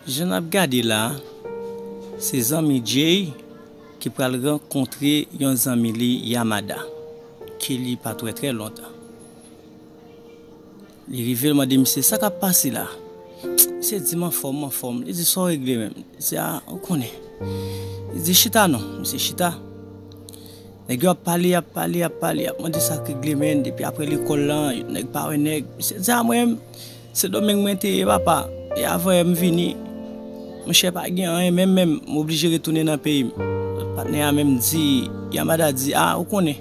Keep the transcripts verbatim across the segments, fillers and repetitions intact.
Jan n ap gade la, se zanmi Jay ki pral rankontre yon zanmi li Yamada, ke li pa t wè trè lontan. Li rive, l mande misye sa k ap pase la. Misye di, "M anfòm, m anfòm." Li di, "Sa w regle menm?" Li di, "A, ou konnen." Li di, "Chita non." Misye chita. Nèg yo ap pale, ap pale, ap pale, ap mande sa k regle, men depi apre lekòl lan, nèg pa wè nèg. Misye di, "A, mwen menm, Sendomeng mwen te ye, papa. E avan yè m vini, monchè, pa gen anyen, menm, menm, m oblije retounen nan peyi m." Patnè a menm di, Yamada di, "A, ou konnen,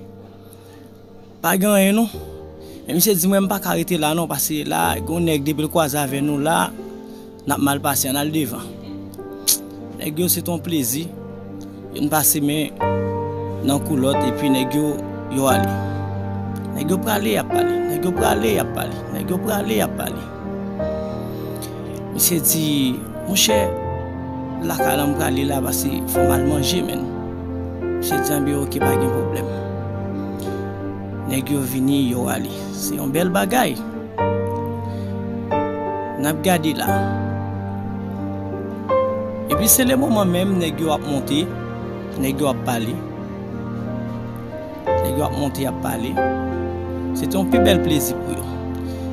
pa gen anyen non." Men misye di, "Mwen, m pa ka rete la non, paske la, gen yon nèg depi l kwaze avè nou la, n ap mal pase, ann al devan." Nèg yo se t on plezi. Youn pase men nan kou lòt, epi nèg yo, yo ale. Nèg yo prale, y ap pale. Nèg yo prale, y ap pale. Nèg yo prale, y ap pale. Misye di, "Monchè, lakay la m prale la, paske fò m al manje, menn." Misye di, "Anben, oke, pa gen pwoblèm." Nèg yo vini, yo ale. Se yon bèl bagay. N ap gade la. Epi se le moman menm, nèg yo ap monte, nèg yo ap pale. Nèg yo ap monte, ap pale. Se te yon pi bèl plezi pou yo.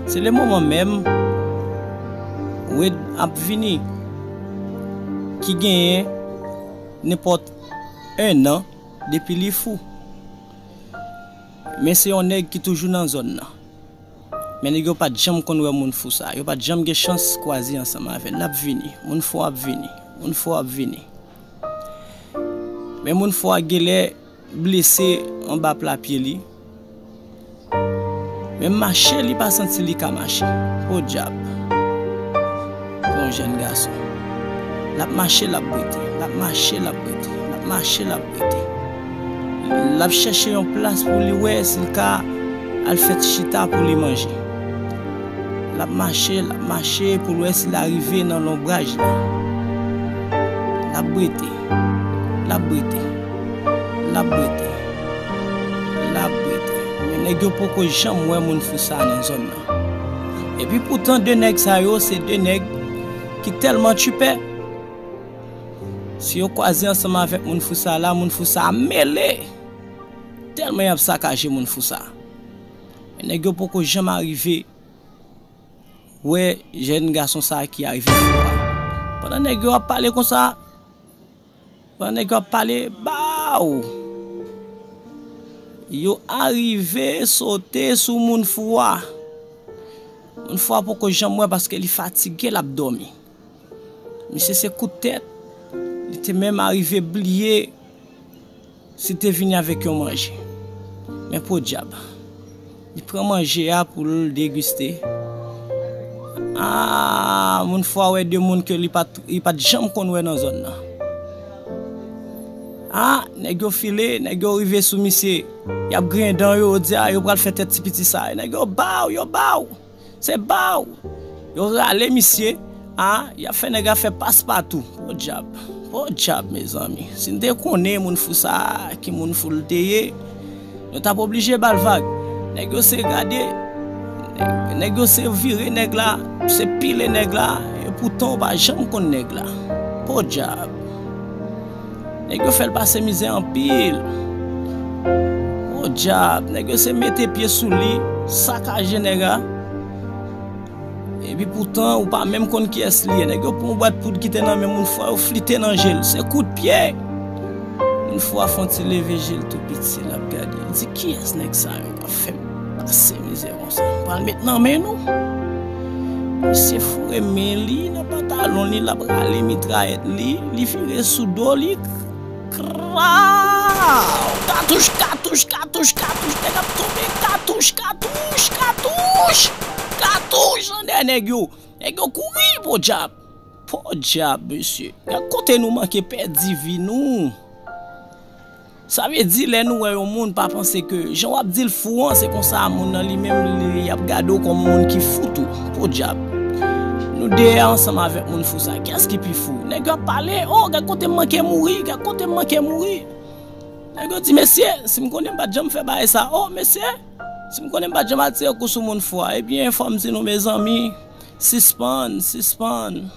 Se le moman menm, Wade ap vini, ki genyen nenpòt en an depi li fou. Men se yon nèg ki toujou nan zòn nan. Men nèg yo pa t janm konn wè moun fou sa. Yo pa t janm gen chans kwaze ansanm avè l. L ap vini. Moun fou ap vini. Moun fou ap vini. Men moun fou a genlè blese anba pla pye li. Men mache, li pa santi li ka mache. Podyab. Pou yon jèn gason. L ap mache, l ap brete. L ap mache, l ap brete. L ap mache, l ap brete. L ap chèche yon plas pou li wè si l ka al fè ti chita pou li manje. L ap mache, l ap mache pou l wè si l arive nan lonbraj la. L ap brete, l ap brete, l ap brete, l ap brete. Men nèg yo poko janm wè moun fou sa nan zòn nan. Epi poutan de nèg sa yo, se de nèg ki tèlman tchipè. Si yo kwaze ansanm avèk moun fou sa la, moun fou sa mele. Tèlman y ap sakaje moun fou sa. Men nèg yo poko janm arive wè jèn gason sa ki arive fou a. Pandan nèg yo ap pale konsa, pandan nèg yo ap pale, baw! Yo arive sote sou moun fou a. Moun fou a poko janm wè paske li fatige, l ap dòmi. Misye se kout tèt, li te menm arive bliye si te vini avèk yon manje. Men podyab. Li pran manje a pou l degiste. Ah, moun fou a wè de moun ke li pa t, li pa t janm konn wè nan zòn nan. Ah, nèg yo file, nèg yo rive sou misye. Y ap griyen dan yo, yo di, ah, yo pral fè tèt ti piti sa. Nèg yo ba w, yo ba w. Se ba w! Yo rale misye, a, y ap fè nèg la fè paspatou. Podyab, podyab, mezanmi. Si n te konnen moun fou sa a, ki moun fou l te ye, nou t ap oblije ba l vag. Nèg yo se gade, nèg, nèg yo se vire nèg la, se pile nèg la, e poutan w pa janm konn nèg la. Podyab! Nèg yo fè l pase mizè anpil. Podyab, nèg yo se mete pye sou li, sakaje nèg la. Epi poutan, ou pa menm konn kiyès li ye. Nèg yo pran yon bwat poud ki te nan men moun fou a, yo flite nan je l. Se kout pye! Moun fou a fè yon ti leve je l tou piti, l ap gade. Li di, "Kiyès nèg sa yo k ap fè m pase mizè konsa? M pral met nan men nou." Misye foure men li nan pantalon li, l ap rale mitrayèt li, li vire sou do li. Kraw! Katouch, katouch, katouch, katouch, nèg ap tonbe, katouch, katouch, katouch, katouch nan dèyè nèg yo. Nèg yo kouri, podyab. Podyab, mesye. Gad kote nou manke pèdi vi nou. Sa vle di, lè nou wè yon moun, pa panse ke jan w ap di l fou an, se konsa moun nan li menm, li ap gade w kòm yon moun ki fou tou. Podyab. Nou deyò ansanm avèk moun fou sa. Kiyès ki pi fou? Nèg yo ap pale, "Oh, gad kote m manke mouri, gad kote m manke mouri." Nèg yo di, "Mesye, si m konnen m pa t janm fè bagay sa. Oh, mesye, si m konnen m pa t janm al tire kou sou moun fou a." Ebyen, fò m di nou, mezanmi, sispann, sispann.